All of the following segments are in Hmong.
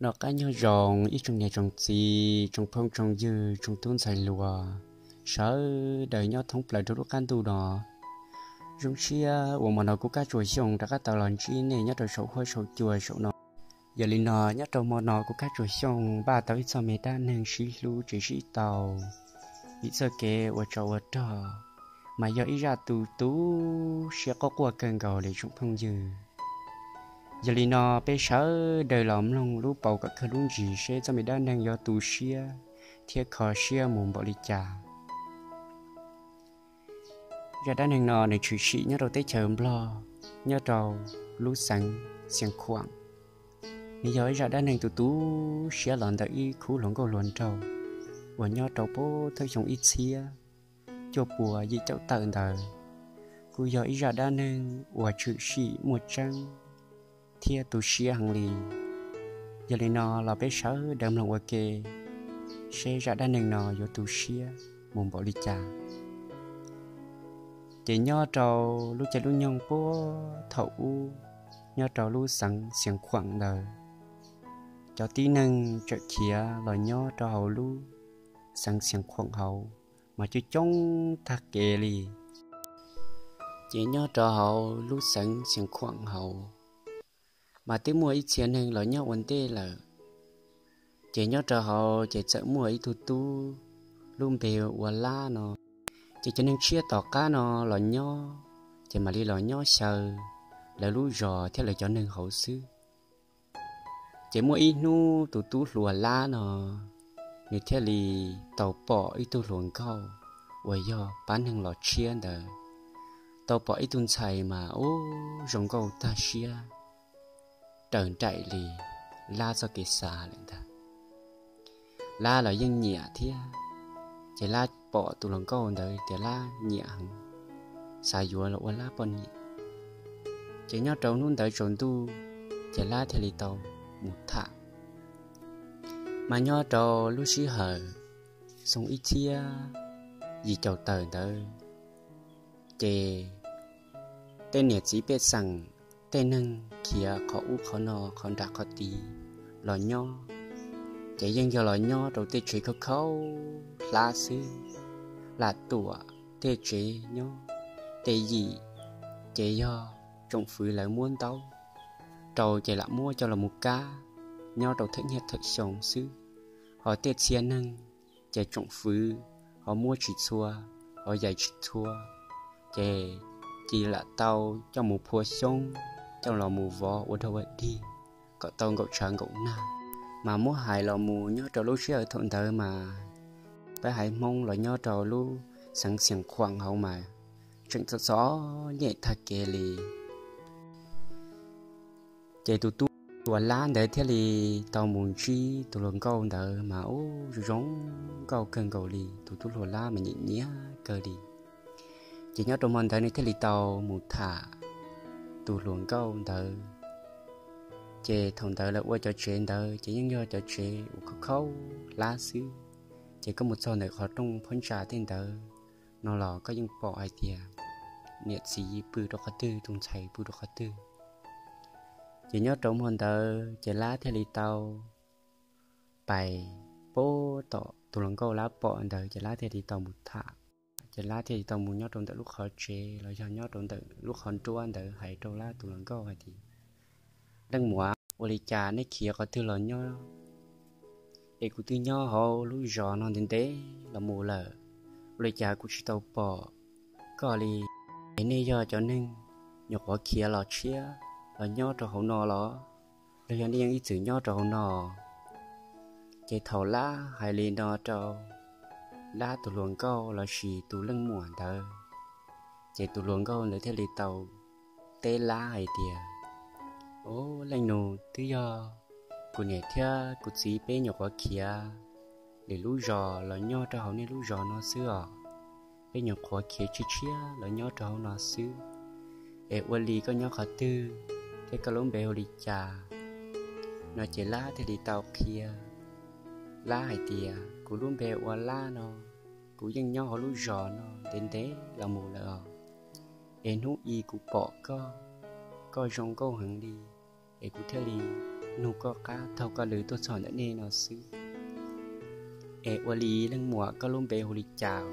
Noj qab nyob zoo ib tsoom niam tsoom txiv, tsoom phooj tsoom ywg, tsoom tub ntxhais hluas sawv daws nyob thoob plaws rau lub qab ntuj no. Zoo siab uas hmo no kuv Kab Tsuas Xyooj rov qab tau los ntsib nej nyob rau saum huab saum cua saum no. Yog li no nyob rau hmo no kuv Kab Tsuas Xyooj npaj tau ib txoj me dab neeg sib hlub tseem sib tau. Vim txoj kev ua tsov ua rog mas yog ib zaj tu tu siab quaj quaj kawg nkaus li tsoom phooj ywg. Yog li no peb sawv daws los mloog lub paus kom kawg lub ntsis seb txoj me dab neeg yuav tu siab thiab kho siab mus npaum li cas. Zaj dab neeg no nws tshwm sim nyob rau teb chaws Nplog, nyob rau lub xeev Xiav Khuam. Nws yog ib zaj dab neeg tu tu siab los ntawm ib khub hluas nkauj hluas nraug uas nyob rau puag thawj xyoo ib txhiab cuaj puas yim caum tawm ntawd. Kuj yog ib zaj dab neeg uas tshwm sim muaj tseeb thiab tu siab heev li. Yog li no los peb sawv daws mloog ua ke seb zaj dab neeg no yuav tu siab mus npaum li cas. Ces nyob rau lub caij lub nyoog puag thaum ub, nyob rau lub xeev Xiav Khuam ntawd, cov tib neeg txawm khiav los nyob rau hauv lub xeev Xiav Khuam hauv mas coob coob tag kev li. Ces nyob rau hauv lub xeev Xiav Khuam hauv mas twb muaj ib txhia neeg los nyob ua ntej lawm. Ces nyob rau hauv ces txawm muaj ib tug tub lub npe ua Lab no. Ces cov neeg tshiab tom qab no los nyob, ces mam li los nyob xyaw lawv lub zos thiab lawv cov neeg hauv xwb. Ces muaj ib hnub tus tub hluas Lab no, nws thiaj li tau pom ib tug hluas nkauj uas yog pab neeg los tshiab ntawd, tau pom ib tug ntxhais mas ub zoo nkauj tag siab raws nraim li Lab txoj kev xav lawm ntag. Lab los yeej nyiam thiab, ces Lab pom tus hluas nkauj ntawd tias Lab nyiam heev, xav yuav los ua Lab poj niam. Ces nyob rau hnub ntawd tsaus ntuj, ces Lab thiaj li tau mus tham. Mas nyob rau lub sij hawm xyoo ib txhiab yim caum tawm ntawd, ces tej niam txiv pej xeem, tej neeg khiav qhov ub qhov no qhov nram qhov tid los nyob, ces yeej yog los nyob rau tej tsev khaub khaub hlab xwb, lam tuam tej tsev nyob. Tej yim ces yog tsoom fwv lawv muab ntaub rau ces lam muab coj los mus kab nyob rau thawm niaj thawm xyoo xwb. Ho tej txhia neeg ces tsoom fwv ho muab tsis txhua, ho yaim tsis txhua, ces cia lam tau coj mus phua xyoob, coj los mus vov ua dog ua dig kom tau nkaum tshav nkaum nag. Mas muab hais los mus nyob rau lub sij hawm thaum ntawd mas peb haiv Hmoob los nyob rau lub xeev Xiav Khuam hauv mas tseem txom txom nyem tag kev li. Ces tus tub hluas Lab ntawd thiaj li tau mus ntsib tus hluas nkauj ntawd mas ub zoo zoo nkauj kawg nkaus li, tus tub hluas Lab mas nyiam nyiam kawg li. Ces nyob rau hmo ntawd nws thiaj li tau mus tham tus hluas nkauj ntawd. Ces thaum ntawd lawv ua cov tsev ntawd ces yeej yog cov tsev uas khaub khaub hlab xwb. Ces koj mus txog ntawm qhov rooj phab ntsa tej ntawd no los koj yeej pom hais tias niam txiv pw rau qhov twg, tus ntxhais pw rau qhov twg. Ces nyob rau hmo ntawd ces Lab thiaj li tau pais puag tom tus hluas nkauj Lab pom ntawd ces Lab thiaj li tau mus tham. Ces Lab thiaj li tau mus nyob rau ntawm lub qhov tsev los yog nyob rau ntawm lub qhov nruab ntawd hais rau Lab tus hluas nkauj hais tias, Leej muam, ua li cas nej khiav qhov twg los nyob es kuv twb nyob hauv lub zos no ntev ntev los mus lawm, ua li cas kuv tsis tau pom koj li? Es nej yog cov neeg nyuam qhuav khiav los tshiab los nyob rau hauv no los, los yog nej yeej ib txwm nyob rau hauv no? Ces thaum Lab hais li no rau Lab tus hluas nkauj lossis tus leej muam ntawd, ces tus hluas nkauj ntawd thiaj li tau teb Lab hais tias, Ub, leej nus, twb yog kuv niam thiab kuv txiv peb nyuam qhuav khiav lwm lub zos los nyob rau hauv nej lub zos no xwb os. Peb nyuam qhuav khiav tshiab tshiab los nyob rau hauv no xwb, es ua li koj nyob qhov twg thiab koj lub npe hu li cas? No ces Lab thiaj li tau qhia Lab hais tias, Kuv lub npe ua Lab no, kuv yeej nyob hauv lub zos no ntev ntev los mus lawm os. Es hnub i kuv pom koj, koj zoo nkauj heev li, es kuv thiaj li nug koj qab taug koj lw tuaj txog ntawm nej no xwb. Es ua li leej muam, koj lub npe hu li cas?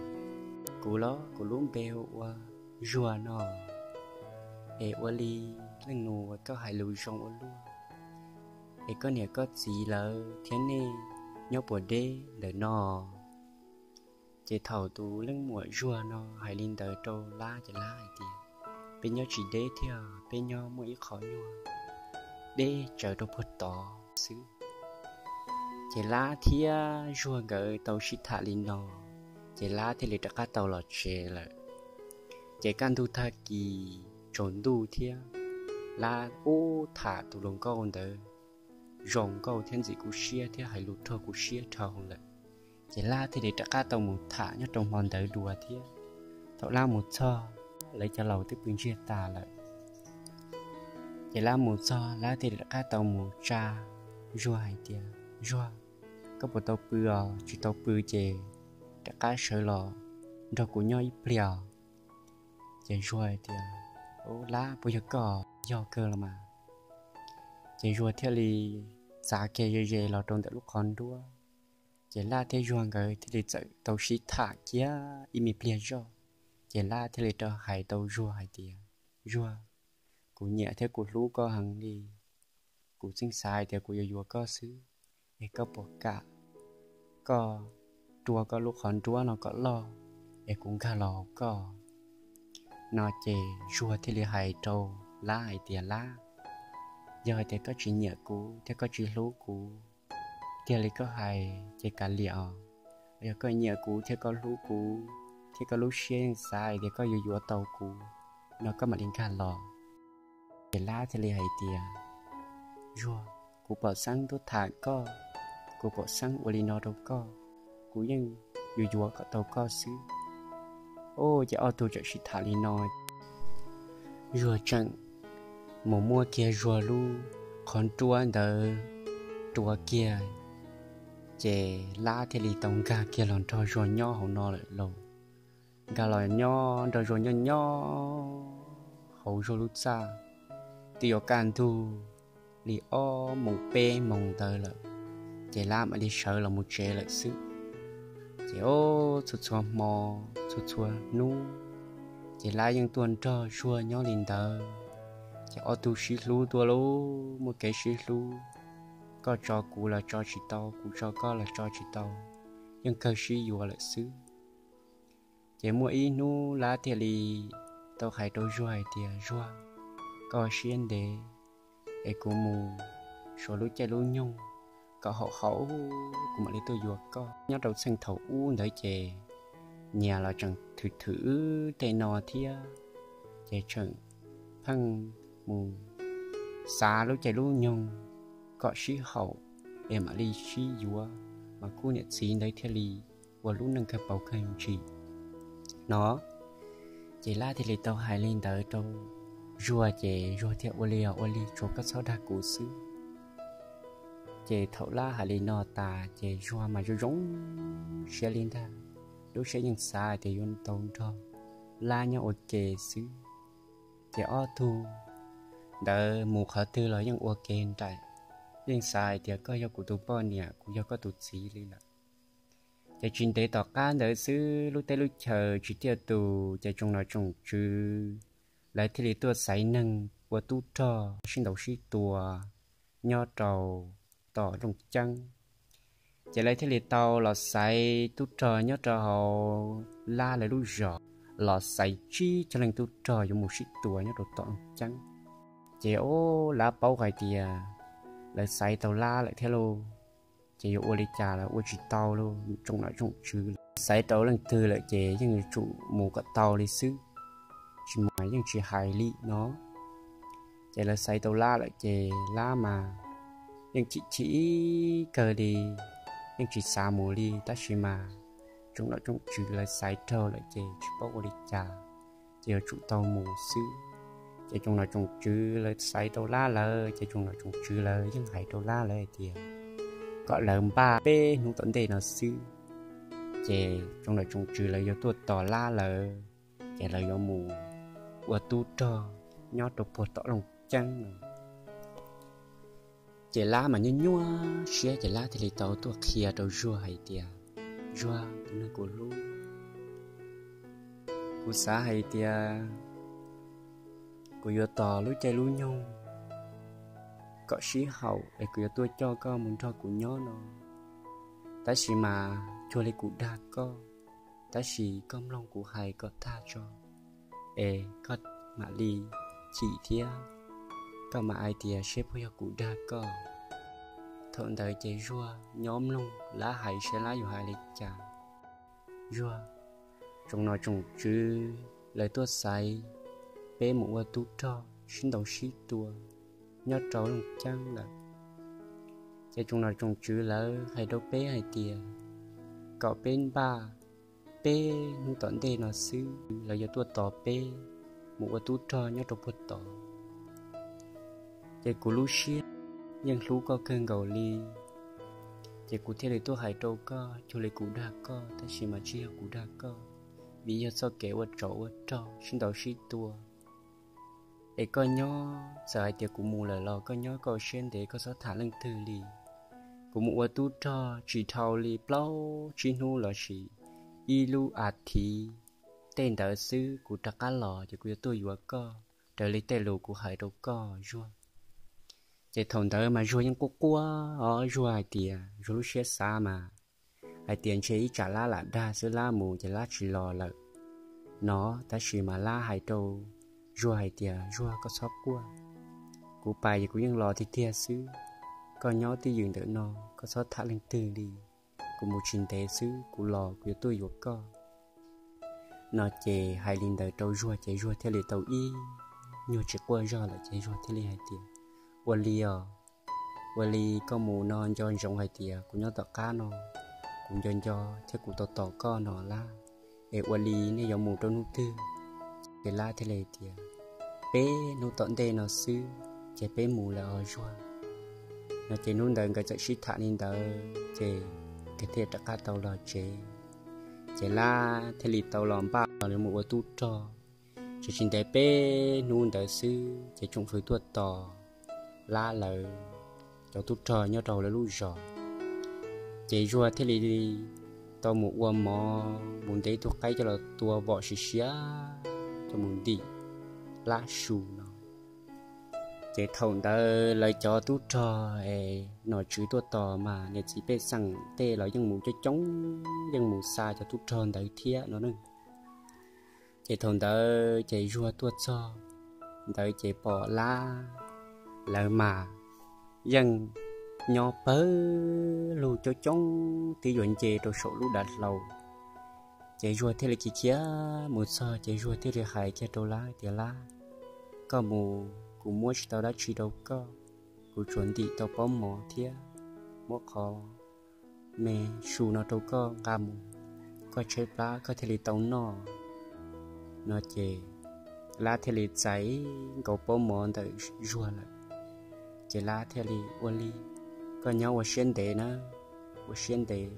Kuv los kuv lub npe hu ua Zuag no. Es ua li leej nus, koj hais lus zoo ua luaj. Es koj niam koj txiv lawv thiab nej nyob puas deb ntawm no? Ces thaum tus leej muam Zuag no hais li ntawd rau Lab ces Lab hais tias, peb nyob tsis deb thiab, peb nyob muaj ib qho nyuag deb tsawv rau puag tod xwb. Ces Lab thiab Zuag nkawd tau sib tham li no, ces Lab thiaj li rov qab tau los tsev lawm. Ces kaj ntug tag kis tsaus ntuj thiab, Lab ub tham tus hluas nkauj ntawd zoo nkauj thiab ntxim kuv siab thiab hais lus rog kuv siab dhau lawm. Ces Lab thiaj li rov qab tau mus tham nyob rau hmo ntawd dua thiab. Thaum Lab mus txog, lawv cov laus twb pw ntsiag tas lawm. Ces Lab mus txog, Lab thiaj li rov qab tau mus tsa Zuag hais tias, Zuag, koj puas tau pw os? Tsis tau pw ces rov qab sawv los nrog kuv nyob ib pliag. Ces Zuag hais tias, Lab, puas yog koj? Yog kawg los mas. Ces Zuag thiaj li txav kiag ze ze los rau ntawm lub qhov nruab. Ces Lab thiab Zuag nkawd thiaj li txawm tau sib tham kiag ib me pliag zoj. Ces Lab thiaj li rov hais rau Zuag hais tias, Zuag, kuv nyiam thiab kuv hlub koj heev li. Kuv tseem xav hais tias kuv yuav yuav koj xwb, es koj puas kam koj rua koj lub qhov nruab no kom loj, es kuv nkag los hauv koj? No ces Zuag thiaj li hais rau Lab hais tias, Lab, yog hais tias koj tsis nyiam kuv thiab koj tsis hlub kuv tiag li koj hais ces kav liam os. Yog koj nyiam kuv thiab koj hlub kuv, thiab koj lub siab yeej xav hais tias koj yuav yuav tau kuv, no koj mam li nkag los. Ces Lab thiaj li hais tias, Zuag, kuv pom xeeb tuaj tham koj, kuv pom xeeb ua li no rau koj, kuv yeej yuav yuav kom tau koj xwb. Ub, ces ob tug txawm sib tham li no, Zuag tseem mus muab kiag Zuag lub qhov nruab ntawd rua kiag, ces Lab thiaj li tau nkag kiag los nrog Zuag nyob hauv no lawm lauj. Nkag los nyob nrog Zuag nyob nyob hauv Zuag lub txaj, twb yuav kaj ntug li ob moos peb moos ntawd lawm, ces Lab mam li sawv los mus tsev lawm xwb. Ces ub, txhua txhua hmo, txhua txhua hnub, ces Lab yeej tuaj nrog Zuag nyob li ntawd. Ces ob tug sib hlub tuaj lauj, muaj kev sib hlub, koj tso kuv los tso tsis tau, kuv tso koj los tso tsis tau, yeej kawg sib yuav lawm xwb. Ces muaj ib hnub Lab thiaj li tau hais rau Zuag hais tias, Zuag, koj siab ntev es kuv mus suav lub caij lub nyoog kom haum haum, kuv mam li tuaj yuav koj. Nyob rau txheej thaum ub ntawd ces nyias los tseem thwm thwm wb tej no thiab, ces tseem pheej mus xav lub caij lub nyoog kom sib haum es mam li sib yuav, mas khub niam txiv ntawd thiaj li ua lub neej kawg paus kawg ntsis no. Ces Lab thiaj li tau hais li ntawd rau Zuag, ces Zuag thiaj ua li os ua li, tsuas koj txhob dag kuv xwb. Ces thaum Lab hais li no tas ces Zuag mas zoo zoo siab li ntag, lub siab yeej xav tias yuav tau nrog Lab nyob ua ke xwb. Ces ob tug ntawd mus qhov twg los yeej ua ke nraim, yeej xav hais tias koj yog kuv tus poj niam, kuv yog koj tus txiv li lawm. Ces tsis ntev tom qab ntawd xwb, lub teb lub chaw tsis tiaj tus, ces tsoom nom tsoom tswv lawv thiaj li tuaj xaiv neeg ua tub rog sib ntaus sib tua nyob rau tom Looj Ceeb. Ces lawv thiaj li tau los xaiv tub rog nyob rau hauv Lab lawv lub zos, los xaiv tsib caug leej tub rog yuav mus sib tua nyob rau tom Looj Ceeb. Ces ub, Lab paub hais tias lawv xaiv tau Lab lawm thiab lauj, ces yuav ua li cas los ua tsis tau lauj, tsoom nom tsoom tswv xaiv tau leej twg lawm ces yeej yuav tsum mus kom tau li xwb, tsis mus yeej tsis hais li no. Ces lawv xaiv tau Lab lawm ces Lab mas yeej chim chim kawg li, yeej tsis xav mus li, tab sis mas tsoom nom tsoom tswv lawv xaiv raug lawm ces tsis paub ua li cas, ces yuav tsum tau mus xwb. Ces tsoom nom tsoom tswv lawv xaiv tau Lab lawm ces tsoom nom tsoom tswv lawv yeej hais rau Lab lawv hais tias kom lawv npaj peb hnub tom ntej no xwb, ces tsoom nom tsoom tswv lawv yuav tuaj tos Lab lawm, ces lawv yuav mus ua tub rog nyob rau puag tom Looj Ceeb no. Ces Lab mas nyuaj nyuaj siab ces Lab thiaj li tau tuaj qhia rau Zuag hais tias, Zuag tus neeg kuv hlub, kuv xav hais tias kuv yuav tos lub caij lub nyoog kom sib haum es kuv yuav tuaj coj koj mus nrog kuv nyob no, tab sis mas cuag li kuv dag koj, tab sis koj mloog kuv hais kom tag tso es koj mam li chim thiab koj mam hais tias seb puas yog kuv dag koj. Thaum ntawd ces Zuag nyob mloog Lab hais saib Lab yuav hais li cas. Zuag, tsoom nom tsoom tswv lawv tuaj xaiv peb mus ua tub rog sib ntaus sib tua nyob rau Looj Ceeb lawm. Ces tsoom nom tsoom tswv lawv hais rau peb hais tias kom peb npaj peb hnub tom ntej no xwb lawv yuav tuaj tos peb mus ua tub rog nyob rau puag tod. Ces kuv lub siab yeej hlub koj kawg nkaus li, ces kuv thiaj li tuaj hais rau koj cuag li kuv dag koj, tab sis mas tsis yog kuv dag koj, vim yog txoj kev ua tsov ua rog sib ntaus sib tua. Es koj nyob, txawm hais tias kuv mus lawm los koj nyob koj siab ntev, koj txhob tham leej twg li. Kuv mus ua tub rog tsis dhau li plaub tsib hnub lossis ib lub a thiv tej ntawd xwb kuv rov qab los ces kuv yuav tuaj yuav koj raws li tej lus kuv hais rau koj, Zuag. Ces thaum ntawd mas Zuag yeej quaj quaj os, Zuag hais tias Zuag lub siab xav mas hais tias ntshe ib tsam Lab lam dag xwb Lab mus ces Lab tsis los lawm no, tab sis mas Lab hais rau Zuag hais tias, Zuag koj txhob quaj, kuv pais ces kuv yeej los tiag tiag xwb, koj nyob twj ywm ntawm no, koj txhob tham leej twg li, kuv mus tsis ntev xwb kuv los kuv yuav tuaj yuav koj no. Ces hais li ntawd rau Zuag ces Zuag thiaj li tau ib nyuag tsis quaj zog lawm ces Zuag thiaj li hais tias, Ua li os, ua li koj mus no nco ntsoov hais tias kuv nyob tom qab no, kuv nco nco thiab kuv tos tos koj no Lab, es ua li nej yuav mus rau hnub twg? Ces Lab thiaj li tias, Peb hnub tom ntej no xwb ces peb mus lawm os Zuag no. Ces hnub ntawd nkawd txawm sib tham li ntawd ces nkawd thiaj rov qab tau los tsev. Ces Lab thiaj li tau los npaj los mus ua tub rog. Ces tsis ntev peb hnub ntawd xwb ces tsoom fwv tuaj tos Lab lawv cov tub rog nyob rau lawv lub zos. Ces Zuag thiaj li tau mus ua mov mus ntes tus qaib coj los tua vom siav siav coj mus ntim Lab su no. Ces thaum ntawd lawv cov tub rog es nom tswv tuaj tos mas niam txiv pej xeem tej los yeej mus coob coob, yeej mus xa cov tub rog ntawd thiab no ne. Ces thaum ntawd ces Zuag tuaj txog ntawd ces pom Lab lawv mas yeej nyob pawg lug coob coob twb yuav nce rau saum lub dav hlau. Ces Zuag thiaj li khiav khiav mus txog ces Zuag thiaj li hais kiag rau Lab tias, Lab, koj mus kuv muab tsis tau dab tsi rau koj, kuv tsuas ntim tau pob mov thiab muab qhov me su no rau koj nqa mus, koj tshaib plab koj thiaj li tau noj no. Ces Lab thiaj li txais nkaus pob mov ntawm Zuag lawm. Ces Lab thiaj li, Ua li, koj nyob ua siab ntev na, ua siab ntev,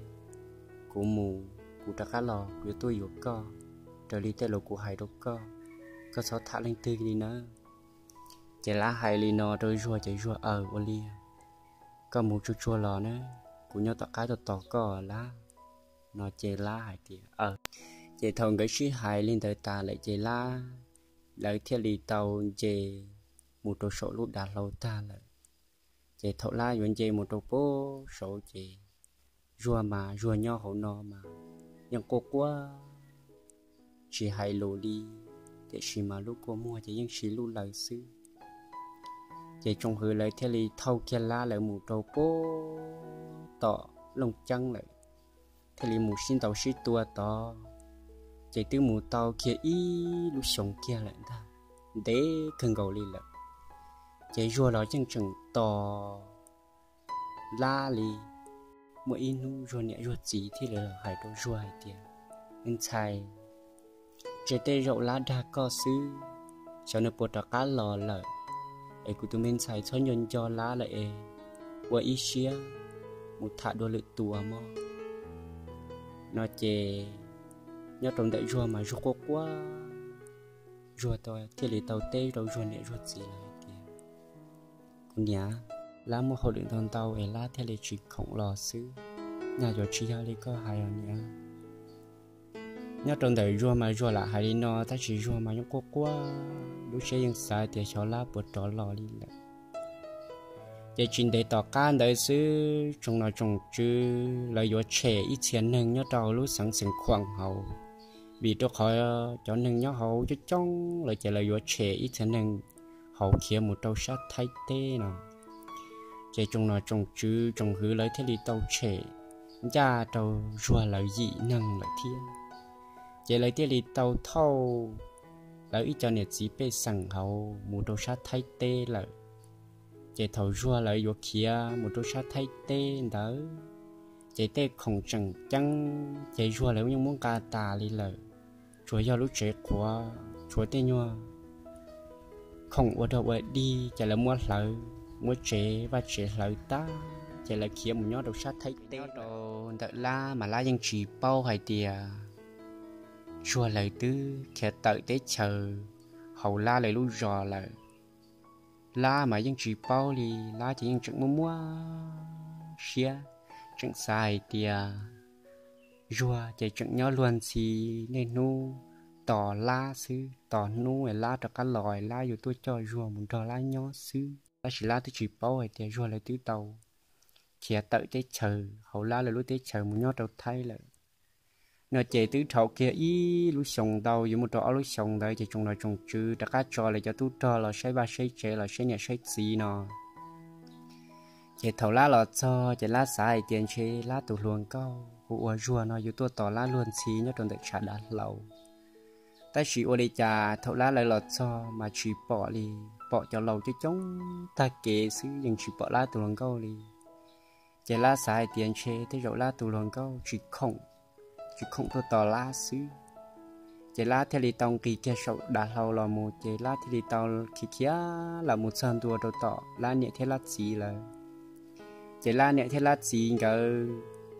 kuv mus kuv rov qab los kuv yuav tuaj yuav koj raws li tej lus kuv hais rau koj, koj txhob tham leej twg li nawb. Ces Lab hais li no rau Zuag ces Zuag, Aws, ua li, koj mus tsuag tsuag los na, kuv nyob tom qab tuaj tos koj Lab no. Ces Lab hais tias, Aws. Ces thaum nkawd sib hais li ntawd tas lawm ces Lab lawv thiaj li tau nce mus rau saum lub dav hlau tag lawm. Ces thaum Lab yuav nce mus rau pem saud ces Zuag mas Zuag nyob hauv no mas yeej quaj quaj tsis hais lus li, tiam sis mas lub kua muag ces yeej siv lub lawv xwb. Ces tsoom fwv lawv thiaj li thauj kiag Lab lawv mus rau pem tom Looj Ceeb lawm, thiaj li mus sib ntaus sib tua tod. Ces twb mus tau kiag ib lub xyoos kiag lawm ntag, ntev kawg nkaus li lawm. Ces Zuag los yeej tseem tos Lab li. Muaj ib hnub Zuag niam Zuag txiv thiaj li los hais rau Zuag hais tias, Me ntxhais, ntshe tej zaum Lab dag koj xwb, xyov nws puas rov qab los lawm, es kuv tus me ntxhais txhob nco nco Lab lawm es ua ib siab mus tham dua lwm tus mog no. Ces nyob rau ntawm Zuag mas Zuag quaj quaj, Zuag thiaj li tau teb rau Zuag niam Zuag txiv lawv hais tias, Kuv niam, Lab muaj hauj lwm ntau ntau es Lab thiaj li tsis khoom los xwb. Nyaj yuav tsis yog li koj hais os niam. Nyob rau ntawm Zuag mas Zuag lam hais li no tab sis Zuag mas yeej quaj quaj, lub siab yeej xav tias xyov Lab puas rov los li lawm. Ces tsis ntev tom qab ntawd xwb tsoom nom tsoom tswv lawv yuav tshem ib txhia neeg nyob rau hauv lub xeev Xeev Khuam hauv, vim rau qhov cov neeg nyob hauv coob coob lawm ces lawv yuav tshem ib txhia neeg hauv khiav mus rau sab Thaib teb no. Ces tsoom nom tsoom tswv tsoom hwv lawv thiaj li tau tshem ncaj rau Zuag lawv yim neeg lawm thiab. Ces lawv thiaj li tau thauj lawv ib co niam txiv pej xeem hauv mus rau sab Thaib teb lawm. Ces thaum Zuag lawv yuav khiav mus rau sab Thaib teb ntawd, ces tej khoom tseem ceeb ces Zuag lawv yeej muab nqa tas li lawm, tsuas yog lub tsev qhuav tshuav tej nyuag khoom ua rog ua dig ces lawv muab hlawv, muab tsev vaj tsev hlawv tag ces lawv khiav mus nyob rau sab Thaib teb rau ntawm Lab mas Lab yeej tsis paub hais tias Zuag lawv twb khiav tawm teb chaws hauv Lab lawv lub zos lawm. Lab mas yeej tsis paub li, Lab ces yeej tseem muaj muaj siab, tseem xav hais tias Zuag ces tseem nyob luag ntxhi, niaj hnub tos Lab xwb, tos hnub es Lab rov qab los Lab yuav tuaj coj Zuag mus nrog Lab nyob xwb. Tab sis Lab twb tsis paub hais tias Zuag lawv twb tau khiav tawm teb chaws hauv Lab lawv lub teb chaws mus nyob rau Thaib lawm. No ces twb dhau kiag ib lub xyoos ntau yuav mus rau ob lub xyoos ntawd ces tsoom nom tsoom tswv rov qab tso lawv cov tub rog los saib vaj saib tsev los saib niam saib txiv no. Ces thaum Lab los txog ces Lab xav hais tias ntshe Lab tus hluas nkauj hu ua Zuag no yuav tuaj tos Lab luag ntxhi nyob rau ntawm tshav dav hlau. Tab sis ua li cas thaum Lab lawv los txog mas tsis pom li, pom cov laus coob coob tag kev xwb yeej tsis pom Lab tus hluas nkauj li. Ces Lab xav hais tias ntshe tej zaum Lab tus hluas nkauj tsis khoom, tsis khoom tuaj tos Lab xwb. Ces Lab thiaj li tau nqis kiag saum dav hlau los mus ces Lab thiaj li tau khiav khiav los mus txog ntua rau tom Lab niam thiab Lab txiv lawm. Ces Lab niam thiab Lab txiv nkawd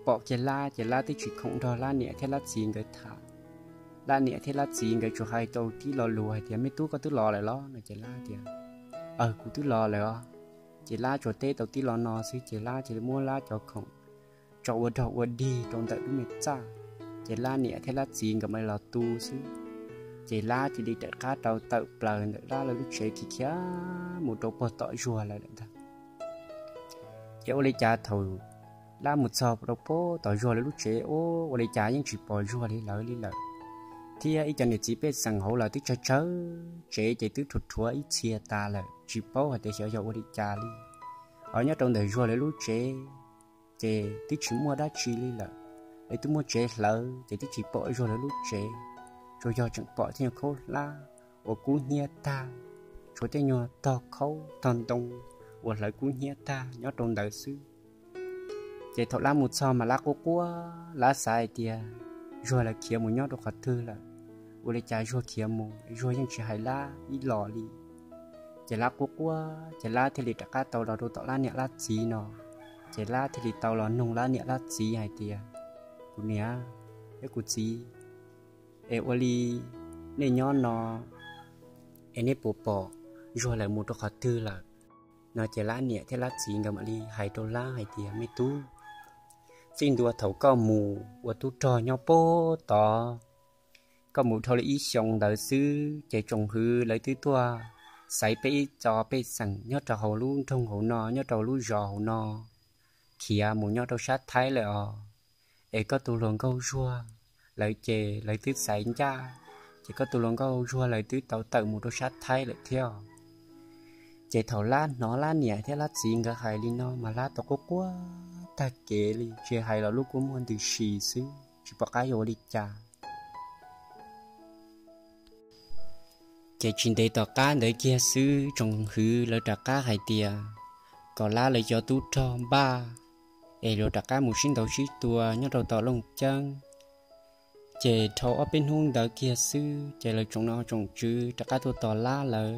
pom kiag Lab ces Lab twb tsis khoom nrog Lab niam thiab Lab txiv nkawd tham. Lab niam thiab Lab txiv nkawd tsuas hais tau tib lo lus hais tias me tub koj twb los lawm los no ces Lab tias aw kuv twb los lawm os. Ces Lab tsuas teb tau tib lo no xwb ces Lab cia li muab Lab cov khoom tso ua rog ua dig rau ntawm lub me txaj, ces Lab niam thiab Lab txiv nkawd mam li los tu xwb. Ces Lab cia li rov qab rau tawm plaws ntawm Lab lawv lub tsev khiav khiav mus rau puag tom Zuag lawv lawm ntag. Ces ua li cas thaum Lab mus txog rau puag tom Zuag lawv lub tsev ua ua li cas yeej tsis pom Zuag li lawv li lawm, thiab ib co niam txiv pej xeem hauv los twb tsawg tsawg tsev ces twb rhuav rhuav ib txhia tas lawm tsis paub hais tias xyov yog ua li cas li. Ho nyob rau ntawm Zuag lawv lub tsev ces twb tsis muaj dab tsi li lawm, lawv twb muab tsev hlawv ces twb tsis pom Zuag lawv lub tsev, tsuas yog tseem pom tej nyuag khaub hlab uas kub hnyiab tag, tshuav tej nyuag tog khaub tog ntoo uas hlawv kub hnyiab tag nyob rau ntawd xwb. Ces thaum Lab mus txog mas Lab quaj quaj, Lab xav hais tias Zuag lawv khiav mus nyob rau qhov twg lawm, ua li cas Zuag khiav mus Zuag yeej tsis hais Lab ib los li. Ces Lab quaj quaj ces Lab thiaj li rov qab tau los rau tom Lab niam Lab txiv no. Ces Lab thiaj li tau los nug Lab niam Lab txiv hais tias kuv niam thiab kuv txiv, es ua li nej nyob no es nej puas pom Zuag lawv mus rau qhov twg lawm? No ces Lab niam thiab Lab txiv nkawd mam li hais rau Lab hais tias me tub, txij ntua thaum koj mus ua tub rog nyob puag tod, koj mus dhau li ib xyoos ntawd xwb ces tsoom hwv lawv twb tuaj xaiv peb ib co pej xeem nyob rau hauv lub nroog hauv no nyob rau lub zos hauv no khiav mus nyob rau sab Thaib lawm os. Es koj tus hluas nkauj Zuag lawv ces lawv twb xaiv ncaj, ces koj tus hluas nkauj Zuag lawv twb tau tawm mus rau sab Thaib lawm thiab. Ces thaum Lab hnov Lab niam thiab Lab txiv nkawd hais li no mas Lab tau quaj quaj tag kev li, tsis hais los lub kua muag ntws si xwb tsis pom qab yuav ua li cas. Ces tsis ntev tom qab ntawd kiag xwb tsoom hwv lawv rov qab hais tias kom Lab lawv cov tub rog npaj es yuav rov qab mus sib ntaus sib tua nyob rau tom Looj Ceeb. Ces dhau ob peb hnub ntawd kiag xwb ces lawv tsoom nom tsoom tswv rov qab tuaj tos Lab lawv.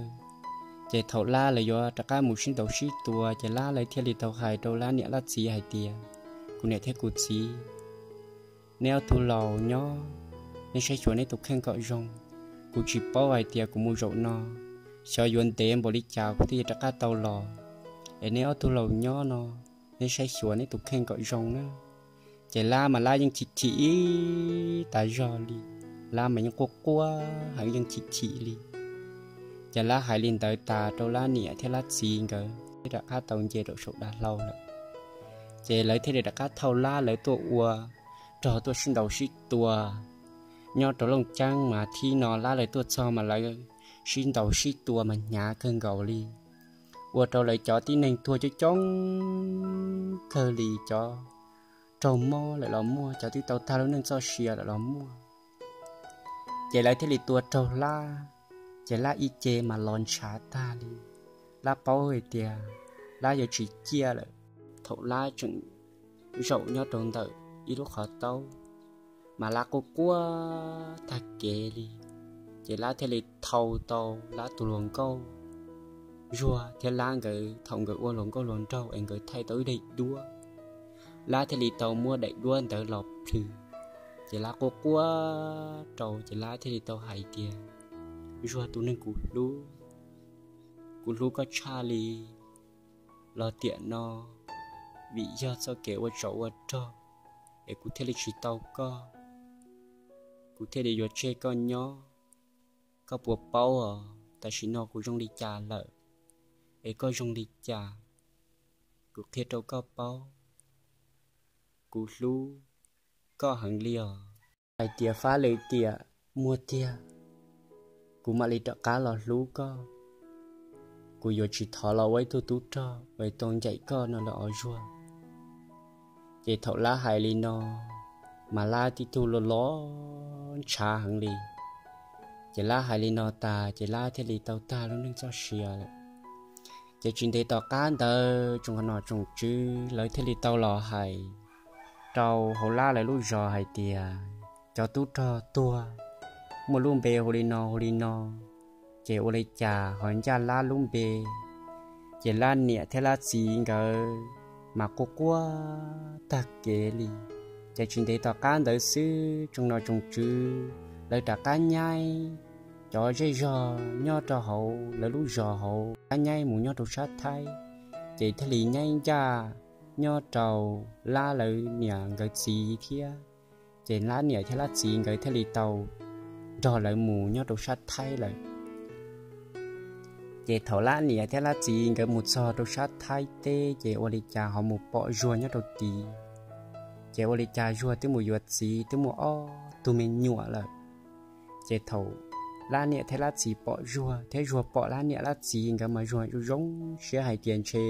Ces thaum Lab lawv yuav rov qab mus sib ntaus sib tua ces Lab lawv thiaj li tau hais rau Lab niam Lab txiv hais tias kuv niam thiab kuv txiv, neb ob tug laus nyob, neb saib xyuas neb tus kheej kom zoo. Kuv tsis paub hais tias kuv mus zaum no xyov yuav ntev npaum li cas kuv thiaj rov qab tau los. es neb ob tug laus nyob no, neb saib xyuas neb tus kheej kom zoo na. Ces Lab mas Lab yeej chim chim ib tas zog li, Lab mas yeej quaj quaj heev, yeej chim chim li. Ces Lab hais li ntawd tas rau Lab niam thiab Lab txiv nkawd thiaj rov qab tau nce rau saum dav hlau lawm. Ces lawv thiaj li rov qab thauj Lab lawv tuaj ua rog tuaj sib ntaus sib tua nyob rau Looj Ceeb mas thib no Lab lawv tuaj txog mas lawv sib ntaus sib tua mas hnyav kawg nkaus li, ua rau lawv cov tib neeg tuag coob coob kawg li, cov raug mob lawm los muaj, cov twb tau tag lub neej txoj sia lawm los muaj. Ces lawv thiaj li tua raug Lab, ces Lab ib ce mas los ntshav tag li. Lab paub hais tias Lab yuav tsis ciaj lawm. Thaum Lab tseem zaum nyob rau ntawm ib lub qhov taub mas Lab quaj quaj tag kev li. Ces Lab thiaj li thau tau Lab tus hluas nkauj Zuag thiab Lab nkawd thaum nkawd ua hluas nkauj hluas nraug es nkawd thaij tau ib daim duab. Lab thiaj li tau muab daim duab ntawd los plhws, ces Lab quaj quaj rau, ces Lab thiaj li tau hais tias, Zuag tus neeg kuv hlub, kuv hlub koj tshaj li los tiam no, vim yog txoj kev ua tsov ua rog es kuv thiaj li tsis tau koj, kuv thiaj li yuav tseg koj nyob. Koj puas paub os, tam sim no kuv zoo li cas lawm, es koj zoo li cas, kuv qhia rau koj paub, kuv hlub koj heev li os. Hais tias fab lwm tiam muaj tiag, kuv mam li rov qab los hlub koj, kuv yuav tsis thov los ua ib tug tub rog uas tau ncaim koj no lawm os Zuag. Ces thaum Lab hais li no mas Lab tib tug los los ntshav heev li. Ces Lab hais li no tas ces Lab thiaj li tau tag lub neej txoj sia lawm. Ces tsis ntev tom qab ntawd tsoom nom tsoom tswv lawv thiaj li tau los hais rau hauv Lab lawv lub zos hais tias cov tub rog tuag muaj lub npe hu li no hu li no, ces ua li cas ho ncaj Lab lub npe. Ces Lab niam thiab Lab txiv nkawd mas quaj quaj tag kev li. Ces tsis ntev tom qab ntawd xwb tsoom nom tsoom tswv lawv rov qab nyaib, cov zej zog nyob rau hauv lawv lub zos hauv rov qab nyaib mus nyob rau sab Thaib. Ces thiaj li nyaib ncaj nyob rau Lab lawv niam nkawd txiv thiab. Ces Lab niam thiab Lab txiv nkawd thiaj li tau nrog lawv mus nyob rau sab Thaib lawm. Ces thaum Lab niam thiab Lab txiv nkawd mus txog rau sab Thaib teb ces ua li cas ho mus pom Zuag nyob rau tid. Ces ua li cas Zuag twb mus yuav txiv twb muaj ob tug me nyuam lawm. Ces thaum Lab niam thiab Lab txiv pom Zuag thiab Zuag pom Lab niam Lab txiv nkawd mas Zuag zoo zoo siab hais tias ntshe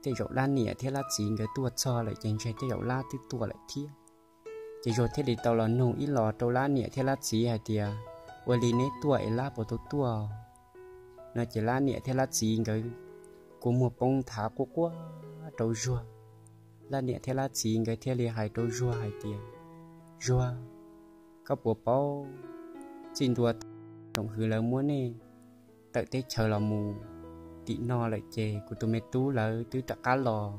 tej zaum Lab niam thiab Lab txiv nkawd tuaj txog lawm ces ntshe tej zaum Lab twb tuaj lawm thiab. Ces Zuag thiaj li tau los nug ib los rau Lab niam thiab Lab txiv hais tias, ua li neb tuaj es Lab puas tau tuaj no? Ces Lab niam thiab Lab txiv nkawd kua muag poob nthav quaj quaj rau Zuag. Lab niam thiab Lab txiv nkawd thiaj li hais rau Zuag hais tias, Zuag, koj puas paub txij ntua thaum hwv lawv muab nej tawm teb chaws los mus tim no lawm ces kuv tus me tub lawv twb rov qab los.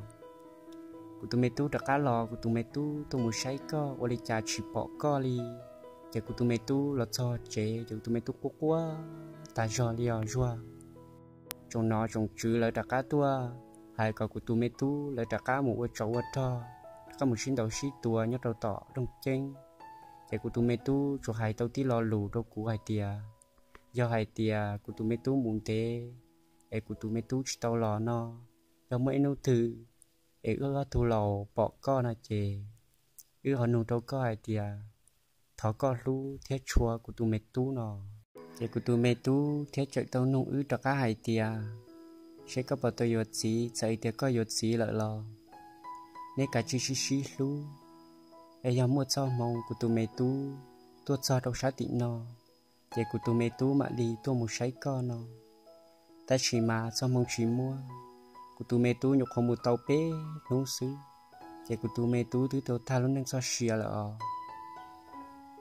Kuv tus me tub rov qab los, kuv tus me tub tuaj mus saib koj ua li cas tsis pom koj li. Ces kuv tus me tub los txog tsev ces kuv tus me tub quaj quaj tag zog li os Zuag. Tsoom nom tsoom tswv lawv rov qab tuaj hais kom kuv tus me tub lawv rov qab mus ua tsov ua rog, rov qab mus sib ntaus sib tua nyob rau tom Looj Ceeb. Ces kuv tus me tub tsuas hais tau tib lo lus rau kuv hais tias, yog hais tias kuv tus me tub mus ntev es kuv tus me tub tsis tau los no, yog muaj ib hnub twg es wb ob tug laus pom koj no ces wb ho nug rau koj hais tias thov koj hlub thiab tshua kuv tus me tub no. Ces kuv tus me tub thiaj tseem tau nug wb rov qab hais tias, seb koj puas tau yuav txiv, txawm tias koj yuav txiv lawm los neb kav tsij sib sib hlub, es yog muaj txoj hmoo kuv tus me tub tuaj txog rau sab tim no ces kuv tus me tub mam li tuaj mus saib koj no. Tab sis mas txoj hmoo tsis muaj, kuv tus me tub nyuam qhuav mus tau peb hnub xwb ces kuv tus me tub twb tau tag lub neej txoj sia lawm os.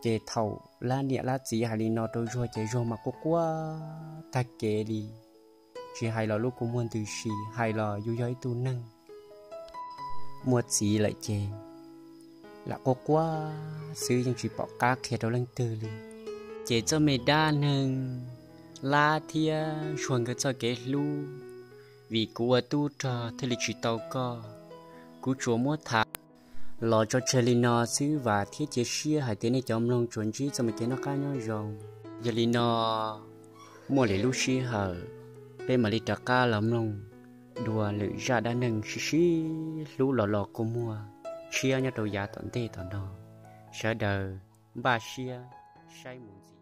Ces thaum Lab niam Lab txiv hais li no rau Zuag ces Zuag mas quaj quaj tag kev li. Tsis hais los lub kua muag ntws si, hais los yus yog ib tug neeg muaj txiv lawm ces lam quaj quaj xwb yeej tsis pom qab qhia rau leej twg li. Ces txoj me dab neeg Lab thiab Zuag nkawd txoj kev hlub vim kuv ua tub rog thiaj li tsis tau koj. Kuv tsuas muab tham los tso tseg li no xwb, vam thiab cia siab hais tias nej cov mloog tsuas ntsib txoj me kev noj qab nyob zoo. Yog li no, muaj lwm lub sij hawm peb mam li rov qab los mloog dua lwm zaj dab neeg sib sib hlub los los kua muag tshiab nyob rau yav tom ntej tom no. Sawv daws npaj siab saib mus ntxiv.